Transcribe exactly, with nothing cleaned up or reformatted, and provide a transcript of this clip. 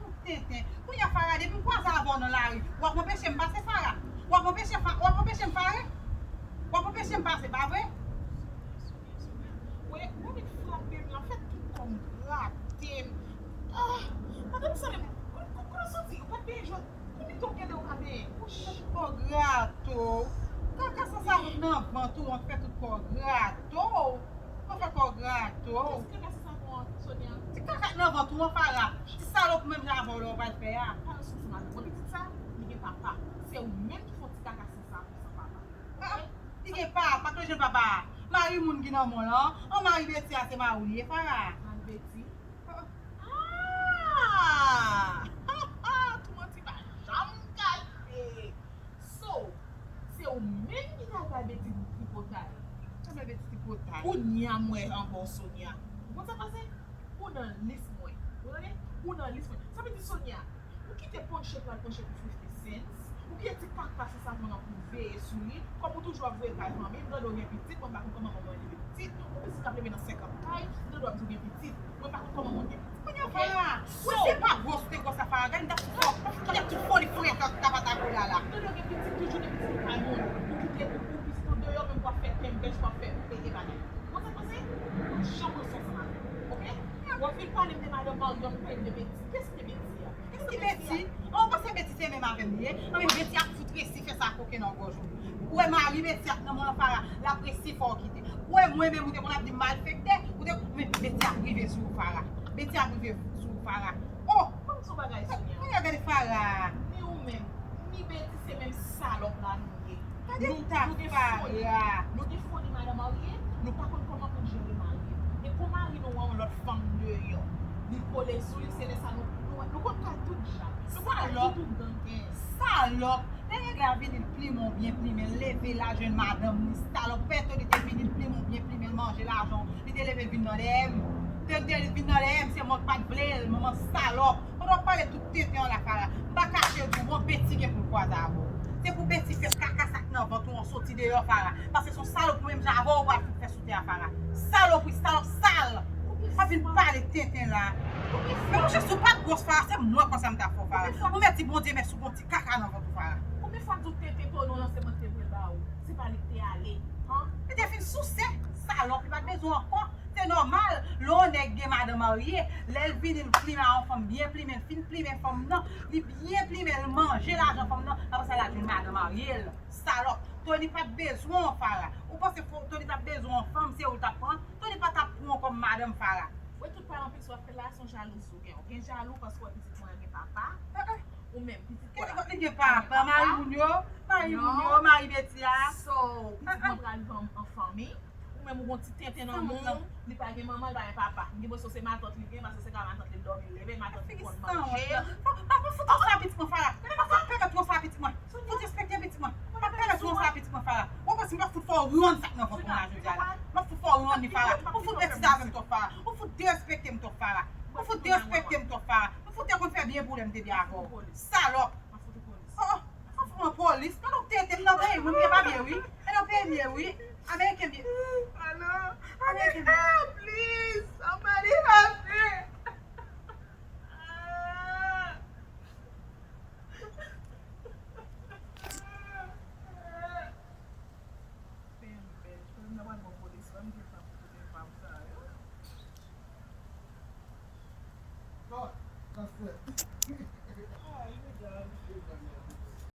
Ou tenten. Kounye a, Farah, depi m kwaze avè w nan lari, w ap anpeche m pase, Farah. W ap anpeche Fa- w ap anpeche m, Farah. W ap anpeche m pase, pa vre? Wè, w annik frape m la, fè tout kò m grate m. Ah, madanm sa menm, kote w soti? Ou pa t benyen jodi? Konbyen tan w gen lè w pa benyen? Ou chèch kò grate w. Kaka san savon nan vant ou an fè tout kò grate w. Mwen fè kò grate w. Èske kaka san savon an, Sonia? Ti kaka k nan vant ou an, Farah. Ti salop menm jan avè w lè w pral fè a. Pa nan sans madanm. Mwen pitit sa, li gen papa. Se ou menm ki fè yon ti kaka san savon, san papa. Ah, li gen papa, k nan jwenn papa a. Mari moun ki nan men w lan, an mari Betty a se mari w li ye, Farah. Mari Betty? Ah! Tou manti pa janm kache. So, se ou menm ki t al bay Betty tripotay. Sa bay Betty tripotay? Kounye a m wè ankò Sonia. Ou konn sa k pase? Ou nan lis mwen. Ou tande? Ou nan lis mwen. Sa vle di Sonia, ou kite ponche pral ponche pou fifty cents. Ou kite ti kaka san savon an pou veye sou li. Kòm ou toujou ap voye l bay fanmi, m tande w gen pitit, mwen pa konn kòman manman leve pitit. Ou pitit ap leve nan senkant kay, m tande w ap di w gen pitit. Mwen pa konn kòman moun gen pitit. Kounye a, Farah, wè se pa gwòs ou te gwòs la, Farah, gade m t ap sou fò, m t ap sou fò li frekan k ap atake w la la. M tande w gen pitit, toujou gen pitit kay moun. Ou kite ou, ou pitit ou deyò, menm w ap fè penbèch, w ap fè pete bagay. Bon, sa pase? Ou janm ranse ansanm avè m, oke? W ap vin pale m de madanm Marion, ou pale m de Betty. Kiyès ki te Betty a? Kiyès ki Betty? An, ou panse Betty se menm avè m li ye? Anben, Betty ap fout resi fè sa koke nan gòj ou. Ou wè mari Betty ap nan men w lan, Farah, l ap resi fè w kite. Ou wè mwen menm, ou te konn ap di m malfektè, ou te, men Betty ap rive sou ou, Farah. Betty ap rive sou ou, Farah. Oh! Ban m di w yon bagay, Sonia. Kounye a gade Farah. Ni ou menm, ni Betty se menm salòp la nou ye. Gade ta Farah. Nou gen foli madan marye, nou pa konn kòman pou n jere mari nou. E pou mari nou wè yon lòt fanm deyò, li kole sou li, se lè sa nou, nou, nou konn ka tout jan. Nou konn ka tout ou gangen. Salòp! Lè nèg la vini, l plimen w byen plimen, l leve, l al jwenn madanm li, salòp. Pèto li te vini, l plimen w byen plimen, l manje lajan w. Li te leve, l vin nan dèyè m. Te, te vin nan dèyè m, se mwen k pa t vle l, manman salòp. Pandan w ap pale tout tenten an la, Farah, m pa kache w di w, bon, Betty gen pou l kwaze avè w. Se pou Betty fè kaka sa k nan vant ou an soti deyò, Farah. Paske se yon salopri menm jan avè w ou pral fout fè sou tè a, Farah. Salopri, salòp sal. W ap vin pale tenten la. Men monchè, si w pa t gwòs, Farah, se mwen konsa m t ap fè w, Farah. Ou mèt di Bondye mèsi ou gon ti kaka nan vant ou, Farah. Konbyen fwa m di w tenten tono lan se mwen ki te voye l ba ou? Se pa li ki te ale, han? Li te fin souse, salòp, li pa t bezwen ankò. Se nòmal, lè yon nèg gen madan marye, lè l vini, l plimen a yon fanm, byen plimen, l fin plimen fanm nan, li byen plimen, l manje lajan fanm nan, apre sa, l al jwenn madan marye l. Salòp. Tony pa t bezwen w, Farah. Ou panse fo-, Tony t ap bezwen yon fanm, se ou l t ap pran? Tony pa t ap pran w kòm madanm, Farah. Wè tout pale anpil sa w ap fè la, se yon jalouz ou gen. Ou gen jalou paske w wè pitit mwen an gen papa. Ou menm, pitit mwen an gen papa. Mari moun yo, mari moun yo, mari Betty a. So, pitit mwen pral viv an, an fanmi. Ou menm ou gon ti tenten nan men w, li pa gen manman, li pa gen papa. M gen enpresyon se matant li gen, paske se ka matant li l dòmi, l leve, matant li konn manje. Pa, pa, pa fout wonsa pitit mwen, Farah. Pa fout pèmèt wonsa pitit mwen. Fout respekte pitit mwen. Pa pèmèt wonsa pitit mwen, Farah. Ou panse m pa fout fè w rann sa k nan vant mwen la jodi a la? M ap fout fè w rann li, Farah. Ou fout betize avè m twòp, Farah. Ou fout derespekte m twòp, Farah. Ou fout derespekte m twòp, Farah. Ou fout te konn fè byen pou lè m te byen avè w. Salòp. Oh, oh, mwen polis. Pandan w tete m nan peyi m, wi, m gen papye, wi. E nan peyi m ye, wi. Ameriken m ye. Alo, Ameriken m ye. Please, somebody help me. Ah. Fè m bèl. Fè m nan pral bon polis. Fè m gen tan pou kote fam sa yo. Lòd, transfè.